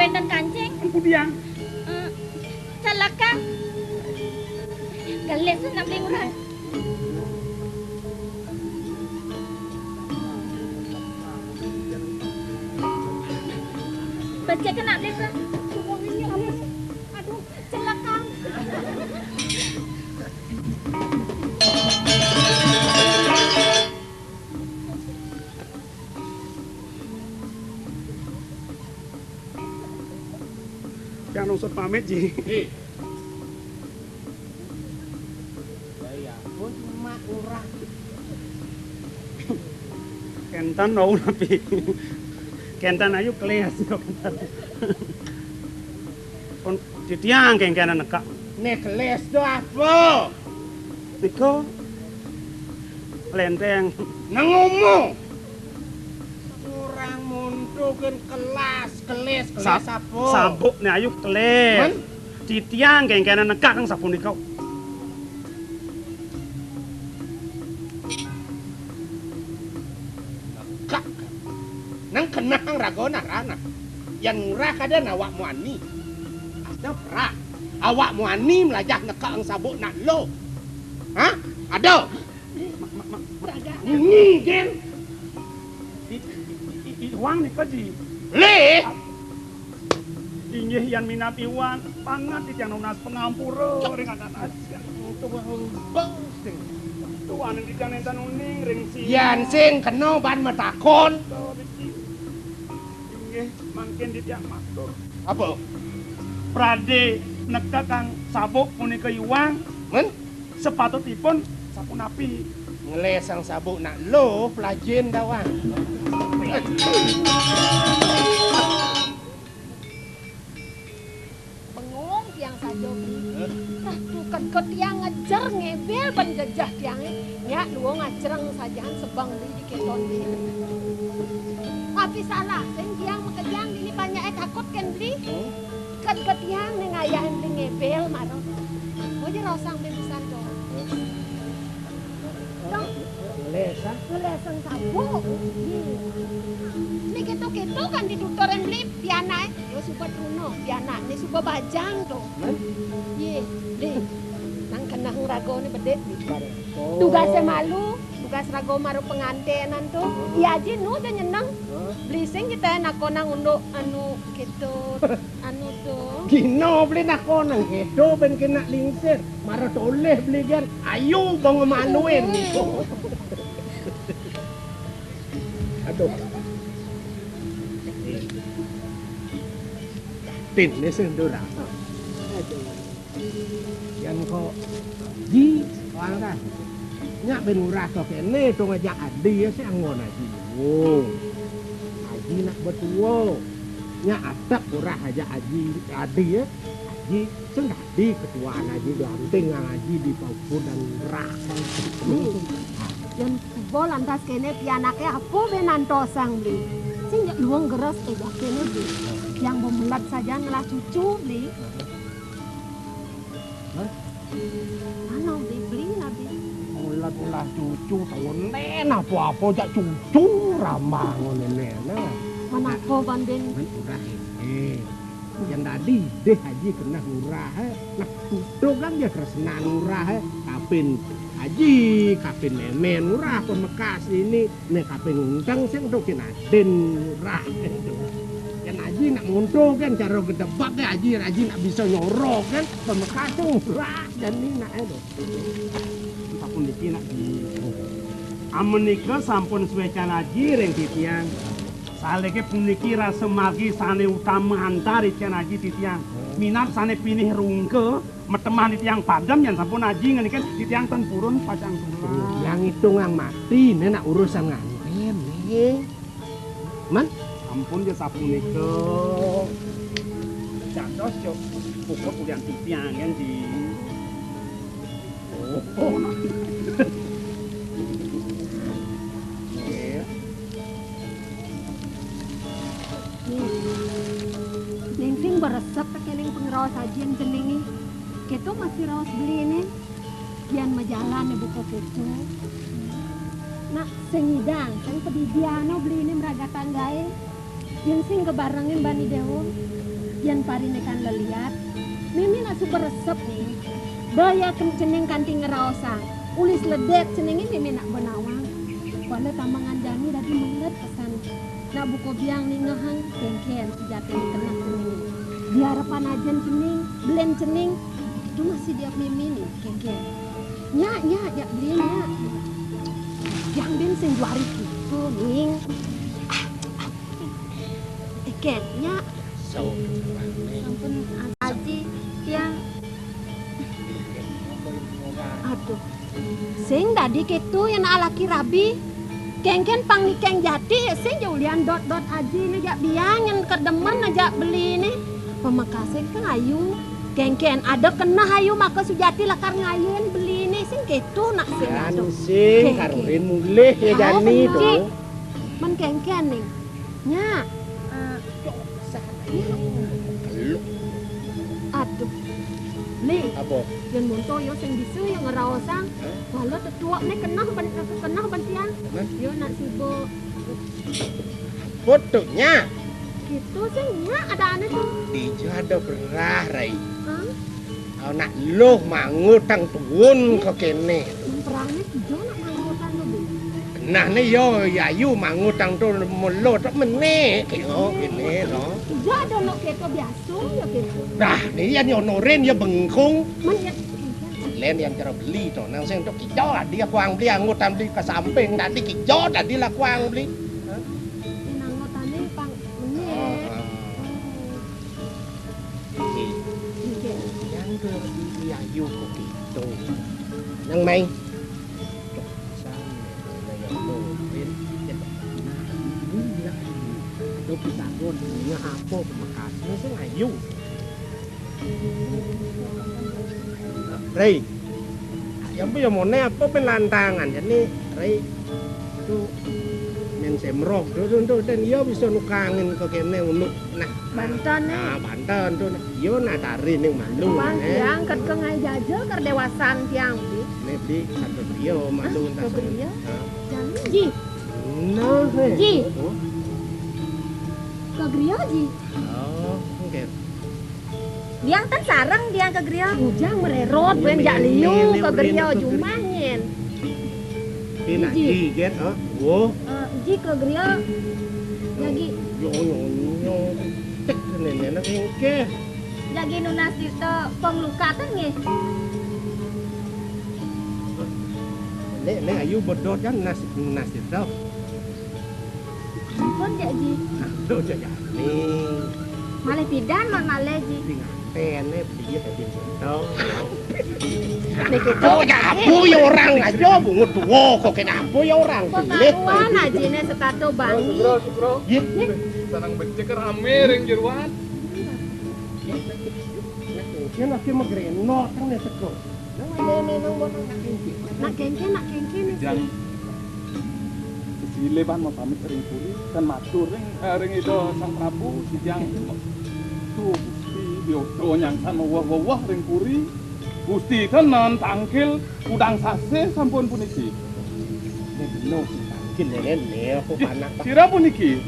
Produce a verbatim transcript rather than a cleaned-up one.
Enten kancing. Kan pudiang. Eh, celaka. Gelis nak beli ngurah. Becik kena beli ke? Aduh, celaka. Yang nungsut pamit, Ji. Ji. Ya, ya ampun, Mak Lurah. Kenten wau napi. Kenten ayu kelis kok kenten. Pun titiang kengkenen nekak. Né kelis to apa? Nika lenteng. Nengumu. Orang muntukin kelas, kelis, kelis Sa-, apa? Sabuk né ayu kelis. Men? Titiang kengkenen nekak kang sapunika. Nekak. Nang kenang raga nah rana. Yan ngurah kada awak muani. Ada pra. Awak muani melajah nekak ang sabuk nak lo. Hah? Ada. Ini, Gen. I, i, i, iwang nika, Ji. Lih. Inggih, yan minab iwang, banget titiang nunas pangampura ring anak aji. Tuan, tuan, titiang nénten uning ring sing. Yan sing kena ban matakon. Inggih, mangkin titiang matur. Apa? Pradé nekekang sabuk punika iwang. Men? Sapatutipun sapunapi? Ngelesang sabuk nak lo pelajin dawang. Bengong tiang saja, Bli. Tah, tuked ke tiang ngejer ngebel ban jejeh tiangé. Nyak luung ngajreng sajan sebeng Bli di kéton Bli. Api salah sing tiang makejang dini banyaké takut kén Bli. Ked ke tiang né ngayahin Bli ngebel mara. Boya rosang Bli pisan to. Dong. Ngeles, ah? Ngelesang sabuk. Iya. Né kéto-kéto kan dituturin Bli pianaké. Ya suba truna, pianak né suba bajang to. Hah? Iya, Bli. Nang keneh raga né bedik, Bli. Bareng. Oh. Tugasé malu, tugas raga mara pengantinan to. Iya, Ji, nu ja nyeneng. Hah? Bli sing kita nakonang unduk anu kéto. Anu to. Dina Bli nakonang kéto ben kena lingsir. Mara tolih Bli gén. Ayu bang maluin. Aduh. Tin, né sing durang. Aduh. Yan ko Ji, wangkan. Nyak ben ngurah to kéné to ngajak adi ya sing anggon aji. Oh. Aji nak betua. Nyak atek ngurah aja aji adi ya. Aji sing dadi ketuaan aji ganting ngang aji di pauku dan ngurah. Yan suba lantas kéné pianaké apa bé nantosang Bli. Sing jak luung geres éjak kéné Bli. Yang bemelet saja ngelah cucu Bli. Hah? Mana Bli, Bli nabi? Ulah-ulah cucu, tahunan apa-apa jak cucu rambang ngono né, nah. Mana apa, Ban Bin? Kan udah ini. Yang tadi deh aji kena ngurah, eh. Nah, tutup kan dia tresnan ngurah, eh. Kapin aji, kapin memen ngurah pemekas ini. Né kaping unteng sing to kén adin rah to. Kén aji nak ngonto kén cara gedebak kén aji, aji nak bisa nyoro kén pemekas to rah jani nak to. Sapuniki nak di. Amenika sampun suécan aji ring titiang. Salike puniki rasa margi sané utama antar icén aji titiang. Minab sané pinih rungka, matemah titiang padem yan sampun aji ngeniken titiang ten purun pacang tular. Yang itungang mati, né nak urusan nganten, né. Man? Ampun ya sapunika. Jantos yo puput ulian titiang yan di. Oh, oh, nah. Nggih. Ning sing beresep kéning pangraos aji jenenge. Kéto masih raos beline. Yan majalan ibu kéto. Nak sing nyidang, sing padidiana beline maraga tanggaé. Yen sing kabarengin bani déwa. Yén pariné kan leliat, mémé nak suba resep ning. Baya ken cening kanti ngraosang. Ulis ledek ceningé mémé nak ba nawang. Kuala tamangan jani dadi menget pesan. Nak buka biang ningehang kéngkén sujatiné keneh ceningé. Di arepan ajin cening, belin cening, to masih diap mémé ning kéngkén. Nyak, nyak, jak beli nyak. Yang bin sing juari kéto, ning. Éh, Kén, nyak. Sampun, Aji, tiang. Aduh. Sing dadi kéto yén alaki rabi. Kéngkén pang nikéng jati ya sing ja ulian dot-dot Aji né jak biang yén kedemen jak beliné. Pamekasé ka ayu. Kéngkén ada keneh ayu maka sujati lakar ngayuin beliné sing kéto nak sing. Jan aduh. Sing kéngkén. Karurin mulih ya jani to. Mén kéngkén ning. Nyak. Eh, aduh. Li. Apa? Yén monto yo sing bisa yo ngraosang. Hah? Kuala tetuakné keneh ban, keneh ban tiang. Keneh? Yo nak suba. Fotonya. Kéto sing nyak adané to. Dija ada berah, Rai. Hah? Anak luh mangutang tuun ka kéné. Mén perahné kija nak mangutang to, Bi? Nah, né yo yayu mangutang to melo to menék yo kéné to. Kija ada nok kéto biasa ya kéto. Nah, né yan yo norin ya bengkung. Mén ya. Lén yan cara beli to. Nang sing to kija dadi kuang beli angutang beli ka samping dadi kija dadi lah kuang beli. Hah? Yén angutané pang menék. Oh, oh. Nggih. Nggih. Yang ke Yayu kok gitu. Nang mai. Nah, ini lah. Aduh, pisagon, ini apa pamekasné sing ayu. Rei. Ya ampun, ya moné apa pén lantangan jani, Rei. Itu men semrok to, to, to, dan iya bisa nukangin ka kéné unu. Nah, banten, eh. Nah, banten to. Nah, iya nah tari ning malu, pang eh. Tiang ket ka ngai jajal kar déwasan tiang, Bi. Né, Bi, satu griya malu. Hah, entah satu griya? Hah? Jan, Ji. Nah, eh. Ji. Oh. Ka griya, Ji. Oh, oke. Biang tan sareng, biang ka griya. Ujang merérot, bén jak liu ka griya jumah nyén. Pina Ji. Ji, gét, oh. Wo. Eh, Ji ka griya. Jagi. Yo, yo, yo. Cek néné nak éngké. Jagi nunas tirta pangluka tan nggih. Nek, nek ayu bedot kan nunas, nunas tirta. Ampun, Jak Ji. Aduh, Jak Jani. Malih pidan, malih, Ji. Sing aténé beli dadi bentong. Niki to, ya, apu ya orang aja, bungut tua kok kena apu ya orang. Kok pilih. Karuan ajiné setato bani. Sugro, sugro. Yé. Sanang becek ramé ring jeroan. Yén lagi magrenot kan ya sego. Nang ané-ané nang bono nak kéngkén. Nak kéngkén, nak kéngkén, nih. Jang. Sesile pan mau pamit ring puri, kan matur ring, eh, ring Ida Sang Prabu, sijang. Tuh, Gusti, dioto nyangsan weweh-weweh ring puri. Gusti kan nan tangkil udang sasih sampun puniki. Nek beno sing tangkil, Nen, nek aku panak, Pak. Sira puniki.